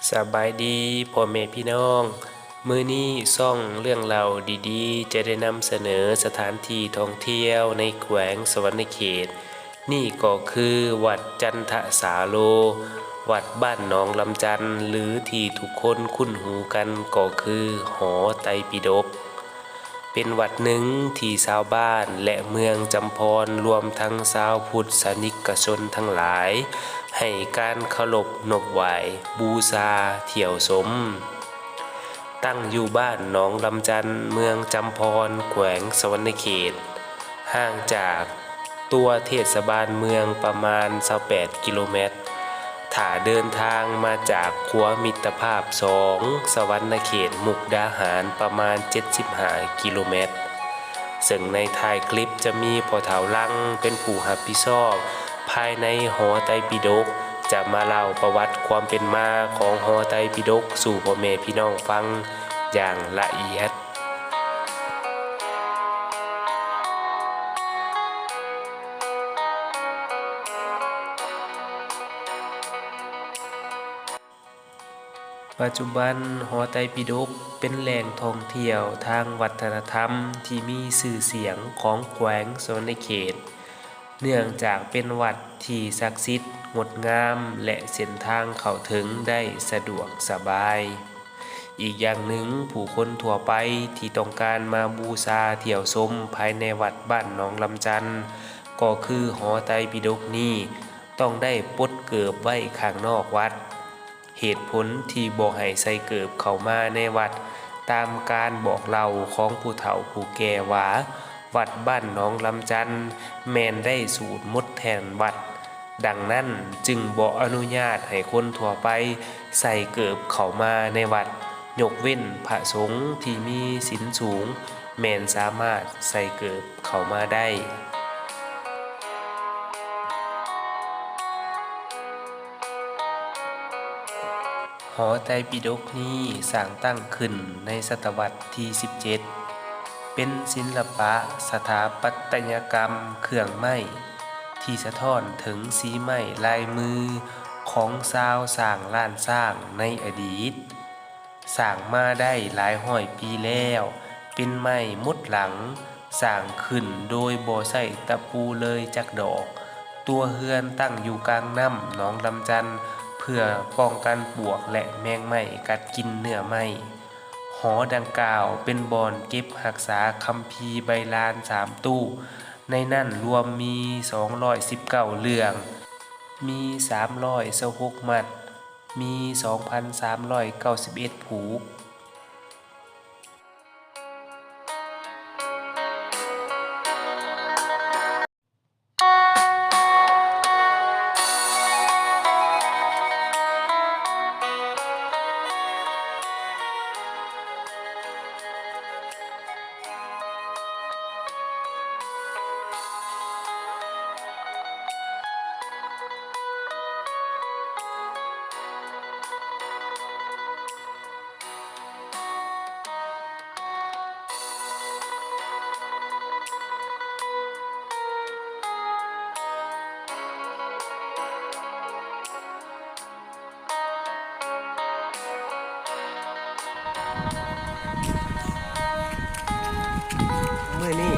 ສະບາຍດີພໍ່ແມ່ພີ່ນ້ອງ, ມື້ນີ້ຊ່ອງເລື່ອງເລົ່າດີໆ ຈະໄດ້ນຳສະເໜີສະຖານທີ່ທ່ອງທ່ຽວໃນແຂວງສະຫວັນນະເຂດ. ນີ້ກໍຄືວັດຈັນທະສາໂລ, ວັດບ້ານໜອງລຳຈັນ ຫຼື ທີ່ທຸກຄົນຄຸ້ນຫູກັນກໍຄືຫໍໄຕປິດົກ. ເປັນວັດໜຶ່ງທີ່ຊາວບ້ານ ແລະ ເມືອງຈຳພອນ ລວມທັງຊາວພຸດສະນິກກະຊົນທັງຫຼາຍ ໃຫ້ການເຄົາລົບນົບໄຫວ້ບູຊາທ່ຽວຊົມ. ຕັ້ງຢູ່ບ້ານໜອງລຳຈັນ ເມືອງຈຳພອນ ແຂວງສະຫວັນນະເຂດ, ຫ່າງຈາກຕົວເທດສະບານເມືອງປະມານຊາວແປດກິໂລແມັດ. ຖ້າເດີນທາງມາຈາກຂົວມິດຕະພາບສອງ ສະຫວັນນະເຂດ ມຸກດາຫານ ປະມານເຈັດສິບຫ້າກິໂລແມັດ, ເຊິ່ງໃນທ້າຍຄລິບຈະມີພໍ່ເຖົ້າລັງເປັນຜູ້ຮັບຜິດຊອບພາຍໃນຫໍໄຕປິດົກ ຈະມາເລົ່າປະຫວັດຄວາມເປັນມາຂອງຫໍໄຕປິດົກສູ່ພໍ່ແມ່ພີ່ນ້ອງຟັງຢ່າງລະອຽດ. ປັດຈຸບັນ ຫໍໄຕປິດົກເປັນແຫຼ່ງທ່ອງທ່ຽວທາງວັດທະນະທຳທີ່ມີຊື່ສຽງຂອງແຂວງສະຫວັນນະເຂດ, ເນື່ອງຈາກເປັນວັດທີ່ສັກສິດ, ງົດງາມ ແລະ ເສັ້ນທາງເຂົ້າເຖິງໄດ້ສະດວກສະບາຍ. ອີກຢ່າງໜຶ່ງ, ຜູ້ຄົນທົ່ວໄປທີ່ຕ້ອງການມາບູຊາທ່ຽວຊົມພາຍໃນວັດບ້ານໜອງລຳຈັນ ກໍຄືຫໍໄຕປິດົກນີ້ ຕ້ອງໄດ້ປົດເກີບໄວ້ຂ້າງນອກວັດ. ເຫດຜົນທີ່ບໍ່ໃຫ້ໃສ່ເກີບເຂົ້າມາໃນວັດ, ຕາມການບອກເລົ່າຂອງຜູ້ເຖົ້າຜູ້ແກ່ວ່າ ວັດບ້ານໜອງລຳຈັນແມ່ນໄດ້ສູດມົດແທ່ນວັດ, ດັ່ງນັ້ນຈຶ່ງບໍ່ອະນຸຍາດໃຫ້ຄົນທົ່ວໄປໃສ່ເກີບເຂົ້າມາໃນວັດ, ຍົກເວັ້ນພະສົງທີ່ມີສິນສູງ ແມ່ນສາມາດໃສ່ເກີບເຂົ້າມາໄດ້. ຫໍໄຕປິດົກນີ້ສ້າງຕັ້ງຂຶ້ນໃນສະຕະວັດທີສິບເຈັດ, ເປັນສິນລະປະສະຖາປັດຕະຍະກຳເຄື່ອງໄມ້ທີ່ສະທ້ອນເຖິງສີໄມ້ລາຍມືຂອງຊາວສ້າງລ້ານຊ້າງໃນອະດີດ. ສ້າງມາໄດ້ຫຼາຍຮ້ອຍປີແລ້ວ, ເປັນໄມ້ໝົດຫຼັງ, ສ້າງຂຶ້ນໂດຍບໍ່ໃຊ້ຕະປູເລີຍຈັກດອກ, ຕົວເຮືອນຕັ້ງຢູ່ກາງນ້ຳໜອງລຳຈັນ ເພື່ອປ້ອງກັນປວກ ແລະ ແມງໄມ້ກັດກິນເນື້ອໄມ້. ຫໍດັ່ງກ່າວເປັນບ່ອນເກັບຮັກສາຄຳພີໃບລານສາມຕູ້, ໃນນັ້ນລວມມີສອງຮ້ອຍສິບເກົ້າເລື່ອງ, ມີສາມຮ້ອຍຊາວຫົກມັດ, ມີສອງພັນສາມຮ້ອຍເກົ້າສິບເອັດຜູກ. ມື້ນີ້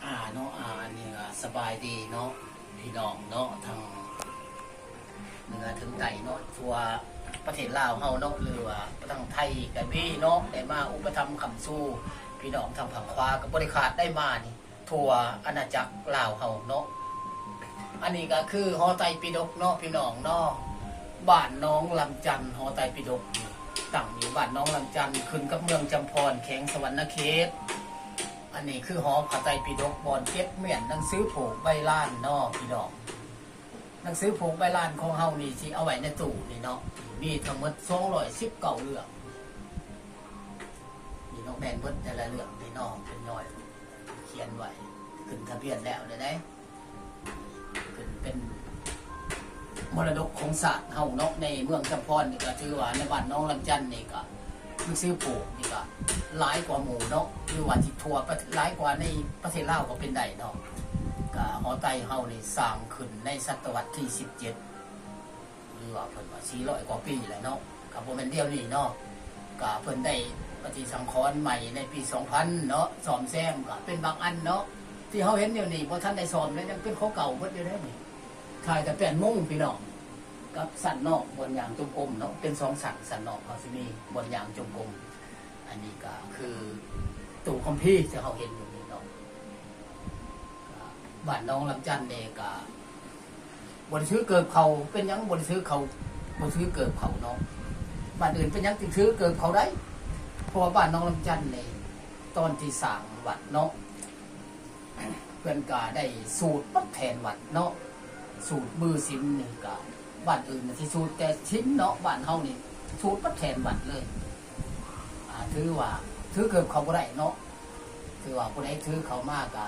ອ່າເນາະ ອ່າ ອັນນີ້ກໍສະບາຍດີເນາະ ພີ່ນ້ອງເນາະ ທັງເໜືອເຖິງໃຕ້ເນາະ ທົ່ວປະເທດລາວເຮົາເນາະ ຫຼືວ່າທາງໄທກໍມີເນາະ ໄດ້ມາອຸປະຖຳຄ້ຳຊູ່ພີ່ນ້ອງທາງຝັ່ງຂວາ ກໍບໍ່ໄດ້ຂາດໄດ້ມານີ້ ທົ່ວອານາຈັກລາວເຮົາເນາະ. ອັນນີ້ກໍຄືຫໍໄຕປິດົກເນາະ ພີ່ນ້ອງເນາະ, ບ້ານໜອງລຳຈັນ ຫໍໄຕປິດົກນີ້ ຕັ້ງຢູ່ບ້ານໜອງລຳຈັນ ຂຶ້ນກັບເມືອງຈຳພອນ ແຂວງສະຫວັນນະເຂດ. ອັນນີ້ຄືຫໍພະໄຕປິດົກ ບ່ອນເກັບມ້ຽນໜັງສືຜູກໃບລານເນາະ ພີ່ນ້ອງ. ໜັງສືຜູກໃບລານຂອງເຮົານີ້ ຊິເອົາໄວ້ໃນຕູ້ນີ້ເນາະ, ມີທັງໝົດສອງຮ້ອຍສິບເກົ້າເລື່ອງ. ນີ້ເນາະ ແມ່ນເບິດແຕ່ລະເລື່ອງນີ້ເນາະ ເພິ່ນຍ້ອຍຂຽນໄວ້ ຂຶ້ນທະບຽນແລ້ວເດ້ ຂຶ້ນເປັນມໍລະດົກຂອງຊາດເຮົາເນາະ. ໃນເມືອງຈຳພອນນີ້ກໍຖືວ່າ ໃນບ້ານໜອງລຳຈັນນີ້ກໍ ໜັງສືຜູກນີ້ກໍຫຼາຍກວ່າໝູ່ເນາະ ຫຼືວ່າທີ່ທົ່ວປະເທດ ຫຼາຍກວ່າໃນປະເທດລາວກໍເປັນໄດ້ເນາະ. ກໍຫໍໄຕເຮົານີ້ສ້າງຂຶ້ນໃນສະຕະວັດທີສິບເຈັດ ຫຼືວ່າເພິ່ນວ່າສີ່ຮ້ອຍກວ່າປີແລ້ວເນາະ, ກໍບໍ່ແມ່ນດຽວນີ້ເນາະ. ກໍເພິ່ນໄດ້ປະຕິສັງຂອນໃໝ່ໃນປີສອງພັນເນາະ, ສ້ອມແຊມກໍເປັນບາງອັນເນາະ. ທີ່ເຮົາເຫັນຢູ່ນີ້ບໍ່ທັນໄດ້ສ້ອມເດ້, ຍັງເປັນຂອງເກົ່າເບິດຢູ່ເດ້ນີ້. ຖ່າຍແຕ່ແປ້ນມຸງ ພີ່ນ້ອງ, ກັບຊັ້ນນອກບ່ອນຍ່າງຈົງກົມເນາະ, ເປັນສອງຊັ້ນ, ຊັ້ນນອກເຮົາຊິມີບ່ອນຍ່າງຈົງກົມ. ອັນນີ້ກໍຄືຕູ້ຄຳພີທີ່ເຮົາເຫັນຢູ່ນີ້ເນາະ. ບ້ານໜອງລຳຈັນນີ້ກໍບໍ່ໄດ້ຖືເກີບເຂົາ. ເປັນຫຍັງບໍ່ໄດ້ຖືເຂົາ ບໍ່ຖືເກີບເຂົາເນາະ? ບ້ານອື່ນເປັນຫຍັງຈຶ່ງຖືເກີບເຂົາໄດ້? ເພາະວ່າບ້ານໜອງລຳຈັນນີ້ ຕອນທີ່ສ້າງວັດເນາະ ເພິ່ນກໍໄດ້ສູດປັດແທນວັດເນາະ, ສູດມືສິນນີ້ກໍ ບ້ານອື່ນນະຊິສູດແຕ່ສິນເນາະ, ບ້ານເຮົານີ້ສູດປັດແທນວັດເລີຍ. ອາ ຖືວ່າຖືເກີບເຂົາບໍ່ໄດ້ເນາະ, ຖືວ່າຜູ້ໃດຖືເຂົ້າມາກໍ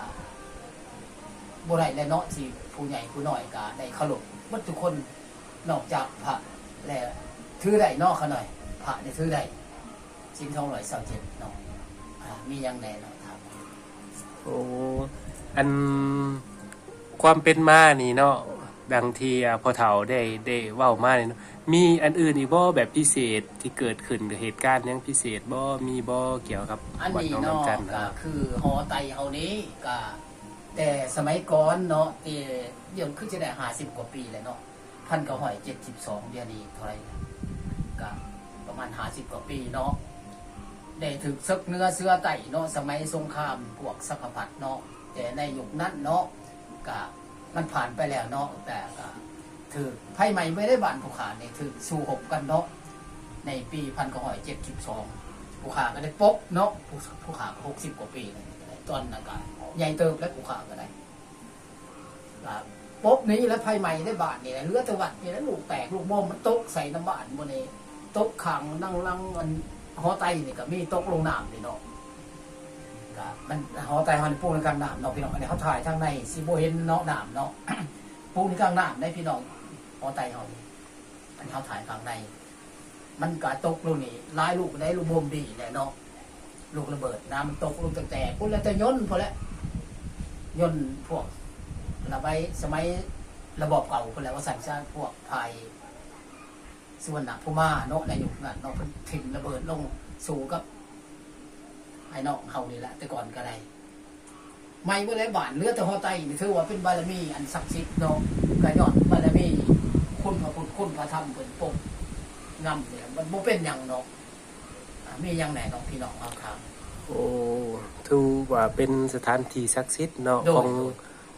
ບໍ່ໄດ້ແຫຼະເນາະ, ທີ່ຜູ້ໃຫຍ່ຜູ້ນ້ອຍກໍໄດ້ເຄົາລົບເບິດທຸກຄົນ ນອກຈາກພະແລ້ວຖືໄດ້ເນາະ. ຂ້ານ້ອຍ ພະນີ້ຖືໄດ້ ສິນສອງຮ້ອຍຊາວເຈັດເນາະ. ອາ ມີຫຍັງແດ່ເນາະ ຖາມ? ໂອ້ ອັນ ຄວາມເປັນມານີ້ເນາະ ດັ່ງທີ່ ອາ ພໍ່ເຖົ້າໄດ້ ໄດ້ເວົ້າມານີ້ເນາະ, ມີອັນອື່ນອີກບໍ່ ແບບພິເສດທີ່ເກີດຂຶ້ນ ຫຼືເຫດການຫຍັງພິເສດບໍ່ ມີບໍ່ ກ່ຽວກັບວັດໜອງລຳຈັນ? ອັນນີ້ເນາະ ກໍຄືຫໍໄຕເຮົານີ້ ກໍແຕ່ສະໄໝກ່ອນເນາະ ແຕ່ດຽວນີ້ຄືຈະໄດ້ຫ້າສິບກວ່າປີແລ້ວເນາະ. ພັນເກົ້າຮ້ອຍເຈັດສິບສອງ ດຽວນີ້ເທົ່າໃດລະ? ກະປະມານຫ້າສິບກວ່າປີເນາະ, ໄດ້ຖືກເສິກເໜືອເສືອໃຕ້ເນາະ ສະໄໝສົງຄາມພວກຈັກກະພັດເນາະ. ແຕ່ໃນຍຸກນັ້ນເນາະ ກະມັນຜ່ານໄປແລ້ວເນາະ, ແຕ່ກະຖືກໄຟໄໝ້ໄວ້ໃນບ້ານຜູ້ຂ້ານີ້ ຖືກສູ້ຮົບກັນເນາະ ໃນປີພັນເກົ້າຮ້ອຍເຈັດສິບສອງ ຜູ້ຂ້າກໍໄດ້ປົບເນາະ, ຜູ້ ຜູ້ຂ້າກໍຫົກສິບກວ່າປີແລ້ວ ຕອນນັ້ນກະໃຫຍ່ເຕີບແລ້ວ ຜູ້ຂ້າກໍໄດ້ ກໍປົບໜີແລ້ວ ໄຟໄໝ້ໃນບ້ານນີ້ແຫຼະ, ເຫຼືອແຕ່ວັດນີ້ແຫຼະ ລູກແຕກລູກໂບມມັນຕົກໃສ່ນຳບ້ານໝົດນີ້, ຕົກຂ້າງໜັງຫຼັງອັນຫໍໄຕນີ້ກໍມີ ຕົກລົງນ້ຳນີ້ເນາະ. ກໍມັນ ຫໍໄຕເຮົານີ້ປູໃນກາງນ້ຳເນາະ ພີ່ນ້ອງ, ອັນນີ້ເຮົາຖ່າຍທາງໃນຊິບໍ່ເຫັນເນາະ ນ້ຳເນາະ, ປູໃນກາງນ້ຳໄດ໋ ພີ່ນ້ອງ, ຫໍໄຕເຮົານີ້ ອັນເຮົາຖ່າຍຂ້າງໃນ ມັນກະຕົກລົງນີ້ຫຼາຍລູກໄດ໋ ລູກໂບມບີແຫຼະເນາະ, ລູກລະເບີດນະ ມັນຕົກລົງຕັ້ງແຕ່ພຸ້ນແຫຼະ ແຕ່ຍົນພຸ້ນແຫຼະ, ຍົນພວກລະໄບສະໄໝລະບອບເກົ່າພຸ້ນແຫຼະ ວ່າຊັ້ນຊະ, ພວກຝ່າຍສຸວັນນະພູມາເນາະ ໃນຍຸກນັ້ນເນາະ, ເພິ່ນຖິ້ມລະເບີດລົງສູ້ກັບອ້າຍນ້ອງເຮົານີ້ແຫຼະ ແຕ່ກ່ອນກໍໄດ້. ໄໝ້ເບິດແລ້ວບ້ານ ເຫຼືອແຕ່ຫໍໄຕນີ້ ຖືວ່າເປັນບາລະມີອັນສັກສິດເນາະ, ກໍຍ້ອນບາລະມີຄຸນພະພຸດຄຸນພະທຳເພິ່ນປົກງຳນີ້ແຫຼະ, ມັນບໍ່ເປັນຫຍັງເນາະ. ອາ ມີຫຍັງແດ່ເນາະ ພີ່ນ້ອງເຮົາຖາມ? ໂອ້ ຖືວ່າເປັນສະຖານທີ່ສັກສິດເນາະ ໂດຍ ຂອງ ໂດຍ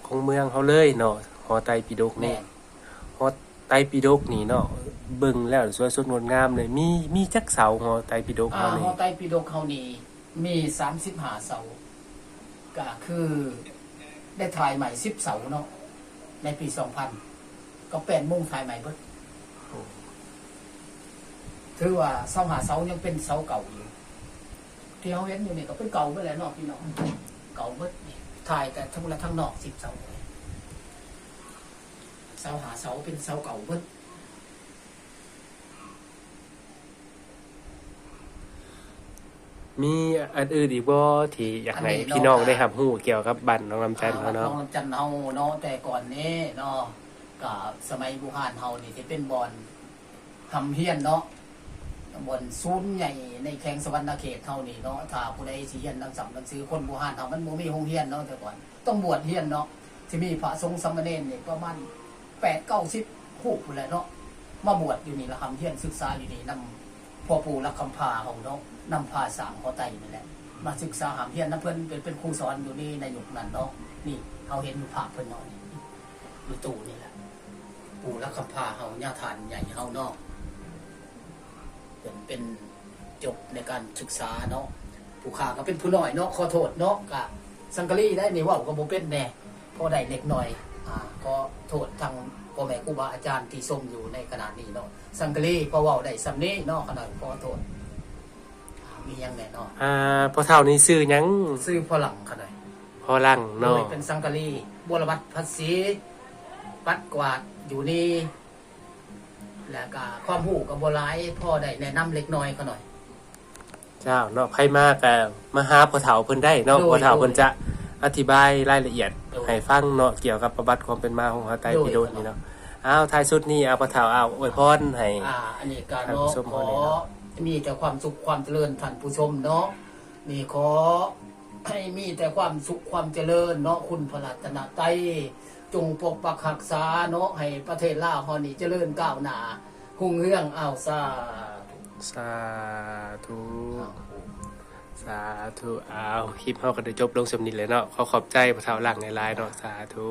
ຂອງເມືອງເຮົາເລີຍເນາະ ຫໍໄຕປິດົກນີ້. ແມ່ນ ຫໍໄຕປິດົກນີ້ເນາະ ເບິ່ງແລ້ວສວຍສົດງົດງາມເລີຍ. ມີ ມີຈັກເສົາຫໍໄຕປິດົກເຮົານີ້? ອາ ຫໍໄຕປິດົກເຮົານີ້ ມີສາມສິບຫ້າເສົາ, ກະຄືໄດ້ຖ່າຍໃໝ່ສິບເສົາເນາະ ໃນປີສອງພັນ ກໍແປ້ນມຸງຖ່າຍໃໝ່ເບິດ. ໂອ້ ຖືວ່າຊາວຫ້າເສົາຍັງເປັນເສົາເກົ່າຢູ່, ທີ່ເຮົາເຫັນຢູ່ນີ້ກໍເປັນເກົ່າເບິດແຫຼະເນາະ ພີ່ນ້ອງ, ເກົ່າເບິດ. ຖ່າຍແຕ່ທັງ ແລະ ທັງນອກສິບເສົາ, ຊາວຫ້າເສົາເປັນເສົາເກົ່າເບິດ. ມີອັນອື່ນອີກບໍ່ ທີ່ຢາກໃຫ້ ອັນນີ້ເນາະ ພີ່ນ້ອງໄດ້ຮັບຮູ້ກ່ຽວກັບບ້ານໜອງລຳຈັນເຮົາເນາະ? ບ້ານໜອງລຳຈັນເຮົາເນາະ ແຕ່ກ່ອນນີ້ເນາະ ກະສະໄໝບູຮານເຮົານີ້ ທີ່ເປັນບ່ອນຮ່ຳຮຽນເນາະ, ບ່ອນສູນໃຫຍ່ໃນແຂວງສະຫວັນນະເຂດເຮົານີ້ເນາະ. ຖ້າຜູ້ໃດຊິຮຽນໜັງສຳໜັງສື ຄົນບູຮານເຮົາ ມັນບໍ່ມີໂຮງຮຽນເນາະ ແຕ່ກ່ອນ ຕ້ອງບວດຮຽນເນາະ, ທີ່ມີພະສົງສາມະເນນນີ້ປະມານແປດເກົ້າສິບຮູບພຸ້ນແຫຼະເນາະ ມາບວດຢູ່ນີ້ ລະຮ່ຳຮຽນສຶກສາຢູ່ນີ້ນຳພໍ່ປູ່ລັກຄຳພາເຮົາເນາະ, ນຳພາສ້າງຫໍໄຕນີ້ແຫຼະ. ມາສຶກສາຮ່ຳຮຽນນຳເພິ່ນ ເປັນ ເປັນຄູສອນຢູ່ໃນ ໃນຍຸກນັ້ນເນາະ. ນີ້ເຮົາເຫັນຢູ່ພາບເພິ່ນເນາະ ນີ້ຢູ່ຕູ້ນີ້ແຫຼະ ປູ່ລະຄຳພາເຮົາ ຍາທ່ານໃຫຍ່ເຮົາເນາະ ເພິ່ນເປັນຈົບໃນການສຶກສາເນາະ. ຜູ້ຂ້າກໍເປັນຜູ້ນ້ອຍເນາະ ຂໍໂທດເນາະ ກະສັງກະລີໄດ໋ນີ້ ເວົ້າກໍບໍ່ເປັນແດ່ ພໍໄດ້ເລັກນ້ອຍ. ອາ ຂໍໂທດທາງພໍ່ແມ່ຄູບາອາຈານທີ່ຊົມຢູ່ໃນຂະນະນີ້ເນາະ ສັງກະລີພໍເວົ້າໄດ້ສ່ຳນີ້ເນາະ ຂະນ້ອຍຂໍໂທດ. ອາ ມີຫຍັງແດ່ເນາະ? ອາ ພໍ່ເຖົ້ານີ້ຊື່ຫຍັງ? ຊື່ພໍ່ຫຼັງຂະນ້ອຍ. ພໍ່ຫຼັງເນາະ ໂດຍ ເປັນສັງກະລີ ບົວລະບັດ ພັດສີ ປັດກວາດຢູ່ນີ້ ແລ້ວກະຄວາມຮູ້ກໍບໍ່ຫຼາຍ ພໍໄດ້ແນະນຳເລັກນ້ອຍຂະນ້ອຍ. ເຈົ້າເນາະ ໃຜມາກະມາຫາພໍ່ເຖົ້າເພິ່ນໄດ້ເນາະ ໂດຍ ພໍ່ເຖົ້າເພິ່ນຈະອະທິບາຍລາຍລະອຽດ ໂດຍ ໃຫ້ຟັງເນາະ ກ່ຽວກັບປະຫວັດຄວາມເປັນມາຂອງເຮົາໃຕ້ ໂດຍ ພິໂດດນີ້ເນາະ. ເອົາ ທ້າຍສຸດນີ້ ເອົາ ພໍ່ເຖົ້າ ເອົາອວຍພອນໃຫ້ ອາ ອັນນີ້ກະເນາະ ທ່ານຜູ້ຊົມ ຂໍ ເຮົານີ້ເນາະ ມີແຕ່ຄວາມສຸກຄວາມຈະເລີນທ່ານຜູ້ຊົມເນາະ. ນີ້ຂໍໃຫ້ມີແຕ່ຄວາມສຸກຄວາມຈະເລີນເນາະ ຄຸນພະລັດຕະນະໄຕ ຈົ່ງປົກປັກຮັກສາເນາະ ໃຫ້ປະເທດລາວເຮົານີ້ຈະເລີນກ້າວໜ້າຮຸ່ງເຮືອງ. ເອົາ ສາທຸ ສາທຸ ສາທຸ. ເອົາ ຄລິບເຮົາກໍໄດ້ຈົບລົງສ່ຳນີ້ແຫຼະເນາະ ຂໍຂອບໃຈພໍ່ເຖົ້າຫຼັງຫຼາຍໆເນາະ ສາທຸ.